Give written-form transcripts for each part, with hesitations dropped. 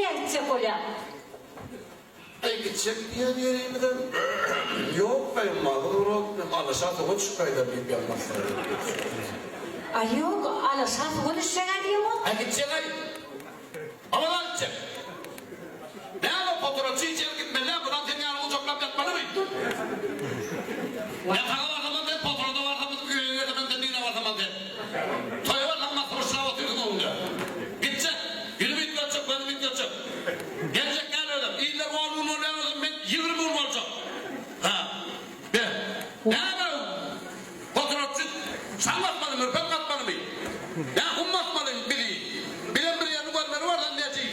Nirä gitjek bolýaň? Aý gitjek diýen ýerimizem ýok daýym mazyr urat alaşa suwa düşüp gaýdar diýip ýazmazlar. Aý ýok alaşa suwa düşjeg-ä diýeňok. Aý gitjek-aý. Awaza gitjek. Näme o poturaçy hiç ýere gitmeli däl bulam seň ýaly gujaklap ýatmalymy? Ýataga barsamam sen poturada barsamam öýe gelsemem sen nirä barsamam sen. Toýa barsaň masryşlap otyrsyň öňünde. Gitjek. Ýüzümi üýtgetjek gözümi üýtgetjek. Geljek däl özem. Iller on gün bolýan bolsa men 20 gün boljak. Ha. Be. Näme? Potratçy çaň basmalymy, ürpek basmalymy? Ýa hum basmalymy bizi? Bizem bir ýerini görmeli bolsa neji?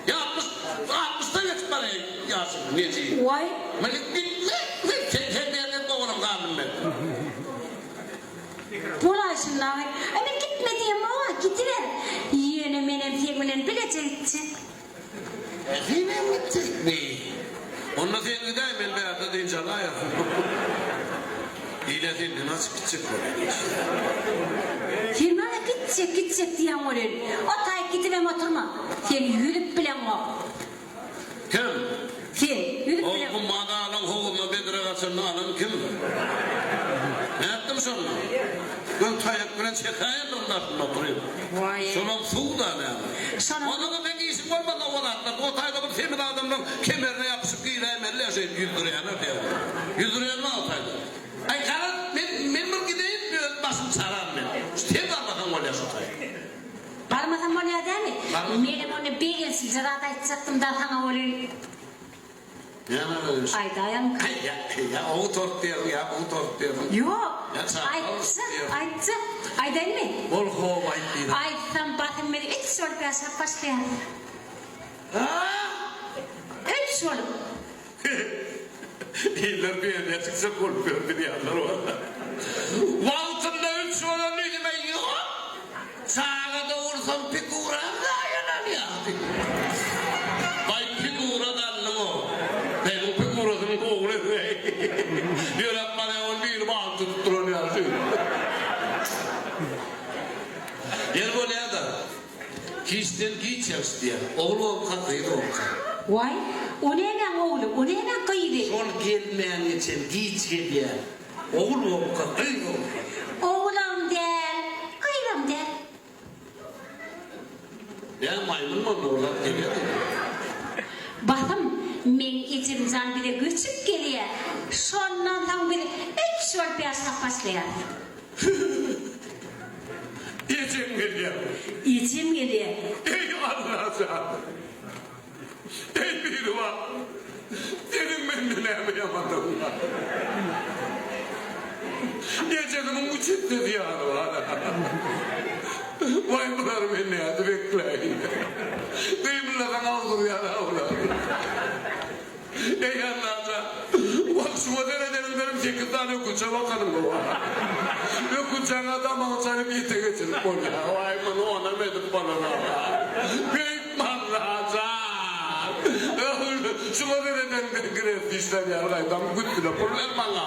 Ýa 60 60-dan geçip barýar ýaşym neji? Waý. Men gitme, men sen sen berlen oglum galdym men. Bolaýşyn dagy. Aý men gitme diýemok-a, gidiber. Ýöne menem seň bilen bileje gitjek. Senem gitjekmi? Onda sen gidäý, men bärde dynç alaýaryn. Ile senden açyp gitjek bolýan işler. Sen maňa gitjek, gitjek diýýäň welin, o taýyk gidibem oturma. Sen ýüzüp bileňok. Kim? Sen, ýüzüp O bileňok. Hummadalyň howuzuna bedre gaçanda alan kim? Nätdim şonda? Öň taýak bilen çekäýendim daşynda oturyp. Waý. Şolam suw-da näme. Şonam. Onda-da seň işiň bolmaz-a o zatlarda. O taýda bir semiz adamlaň kemerine ýapyşyp giräýmeli-ä şeýdip ýüzdürýärler diýýärler. Ýüzdürýän bar o taýda. Aý garaz, men, men bir gideýin, öz başym çarar men. Sen barmasaň bolýar şo taýda. Barmasam bolýar dämi? Barmasam. Menem onda begençlije zat aýtjakdym-da saňa welin. Näme begençli? Aýdaýaň. Aý, ýa, ýa o tort diýersiň, ýa bu tort diýersiň. Ýok. Ýa çaga Aýtjak, aýtjak. Aýdaýynmy? Bol how aýt diýdim. Aýtsam basym biz üç bolup ýaşap başlaýarys. Hä? Üç bolup. Iller bir ýerde çykjak bolup ýör bilýänler bar. Wagtynda üç bolan ýüzüme ýok. Çaga dogursam figuram zaýalanýar diýip. Baý figura galdyň-ow. Seniň figurasynyň ogly ýöräp barýan ol biri balyk tutup duran ýaly şeýdip. Ýeri bolýa-da. Giçden giç ýagşy diýýär. Ogul bolka, gyz bolka. Waý, o nämäň ogly, o nämäň gyzy? Şol gelmän geçen giç gelýär. Ogul bolka, gyz bolka. Ogulam däl, gyzam däl. Nä maýmyn boldy ol zat gelýär diýdi. Basym meň ejemjan bize göçüp gelýär. Şondan soň biz üç bolup ýaşap başlaýarys. Ejem gelýär. Ejem gelýär. Eý Allajan! Eý Biribar! Seniň mende näme ýamanlygyň bar? Ejesiniň üç esse zyýany bar. Waý bulary men nädip ekläýin? Gymyllasaň awdurýar-a bular. Eý Allajan! Wah, şuňa seredeniňdenem sekiz sany ökünçe bakanym bar. Ökünçäňe damagyny çalyp ete geçirip bolýar. Waý, muny onam edip bolanok. Beýtme Allajan! Şuňa seredeniňden gref dişlenýär gaýtam, gütdüne pul ber maňa.